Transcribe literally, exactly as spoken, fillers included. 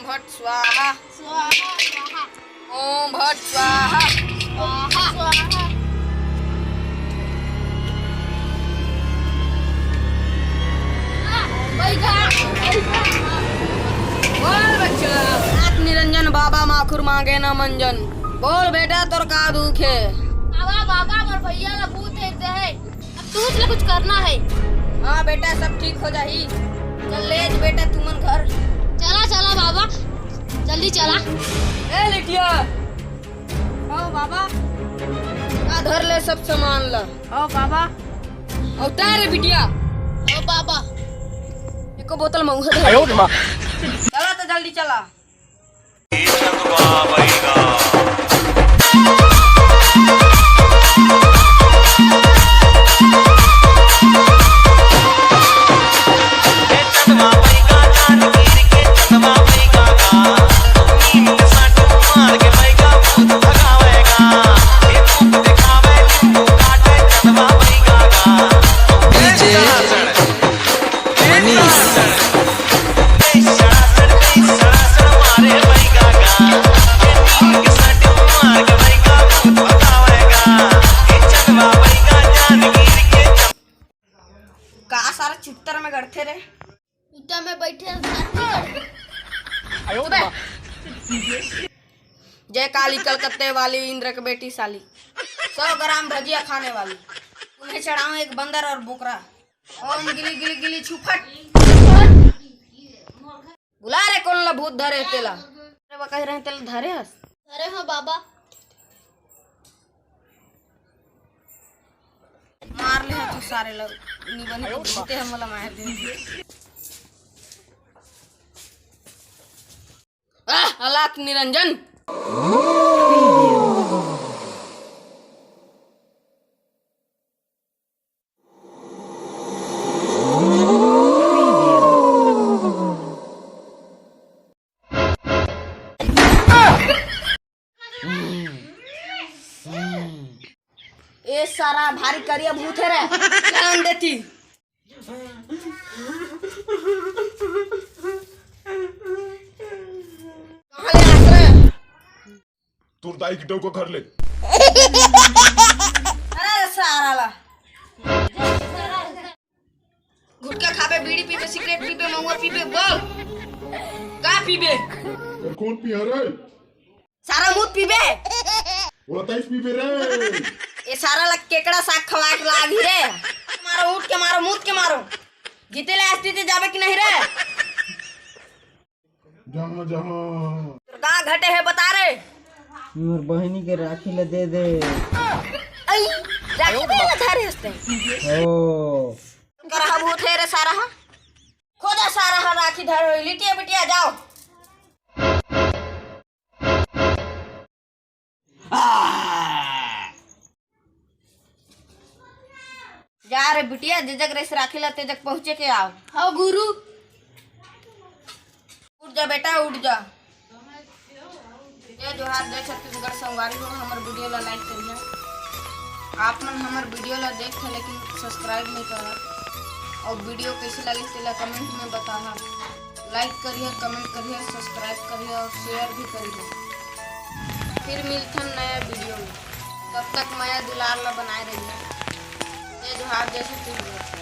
फट स्वाहा। स्वाहा, स्वाहा। ओम भट स्वाहा। स्वाहा, स्वाहा। बोल बच्चा। नाथ निरंजन बाबा माखुर मांगे ना मंजन। बोल बेटा, तोर का दुख हे? बाबा, बाबा, मोर भैया ला भूत देख दे हे। अब तू ला कुछ करना हे। हाँ बेटा, सब ठीक हो जाही। चल ले बेटा तुमन घर। चला, चला बाबा, जल्दी चला। ए लिटिया, आओ बाबा। आ धर ले सब सामान ला। आओ बाबा। अवतार रे बिटिया। आओ बाबा। एको बोतल महुआ धर। चला तो जल्दी चला। का सारा चुत्तर में गड़थे रे? चुत्तर में बैठे अबे। जय काली कलकत्ते वाली, इंद्र के बेटी साली, सौ ग्राम भजिया खाने वाली, उन्हें चढ़ाऊं एक बंदर और बोकरा। ओम गिली गिली गिली छुफट। बुला रे, कोन ला भूत धरे हे तेला? अरे, वो कह रहे हैं, तेला धरे हस? अरे हाँ बाबा। मार ले तू सारे ला, निबन के जीते हम वाला मार दे। आह, अलात निरंजन। ए सारा भारी करिया भूत हे रे, जान देती। कहाँ ले आत रे? तोर दाई के डौका घर ले। अरे सारा ला। गुटखा खाबे, बीड़ी पीबे, सिगरेट पीबे, महुआ पीबे, बोल। का पीबे? तोर कोन पिया रे? सारा मूत पीबे। वो तैस पीबे रे। ए सारा ला केकड़ा साग खवा के लागी रे। मारो, उठ के मारो, मूत के मारो। जीते ले आस्ती ते जाबे कि नहीं रे? जहाँ जहाँ। तोर का घटे हे बता रे। मोर बहिनी के राखी ला दे दे। आई, राखी दे ना थारे हस्ते। ओ। करहा भूत हे रे सारा हा। खोजा सारा हा राखी धर लिटिया बिटिया जाओ। जा रे बिटिया, जे जग रेस राखी ला, ते जग पहुँचे के आव। हाँ गुरु। उठ जा बेटा, उठ जा। जय जोहार, जय छत्तीसगढ़। संगवारी हो, हमर वीडियो ला like करिहा। आप मन हमर वीडियो ला देखथे लेकिन subscribe नहीं करा, और वीडियो कैसे लगे तेला comment में बताहा। Like करिहा, comment करिहा, subscribe करिहा और share भी करिहा। फिर मिलथन नया वीडियो में, तब तक मया दुलार ला बनाए रहिहा। जय जोहार, जय छत्तीसगढ़।